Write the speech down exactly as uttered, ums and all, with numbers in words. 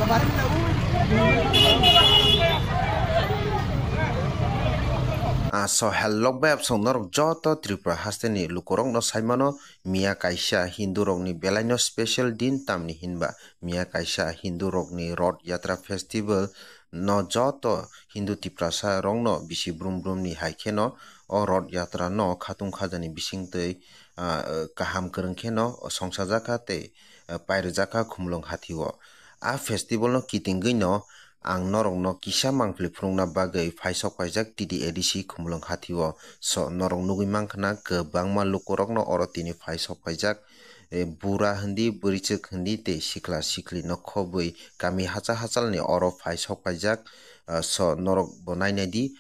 Ah, so hello bai absong norok joto Tripura hasteni lukurokno saimano miya kaisa Hindu rokni belaino special din, tamni hinba miya kaisa Hindu rokni Roth Yatra festival no joto Hindu Tiprasa rokno bisi brum brumni hai kheno o Roth Yatra no khatung khajani bisingtwi, ah, kaham kwrwng kheno songsajakha tei, ah, pairwjakha Khumulwng Hathi o. A festival no kitingwi no ang norokno kisa mangpili phunukna bagwi phaisok phaijak T T A D C Khumulwng Hathi o. So norok nugwi mankha na kwbangma lukurokno oro tini phaisok phaijak, eh, bura hindi, bwrwichwk hindi tei sikla sikli no khobwi kami hacha hachalni oro phaisok phaijak. Ah, so norok bo nainai di.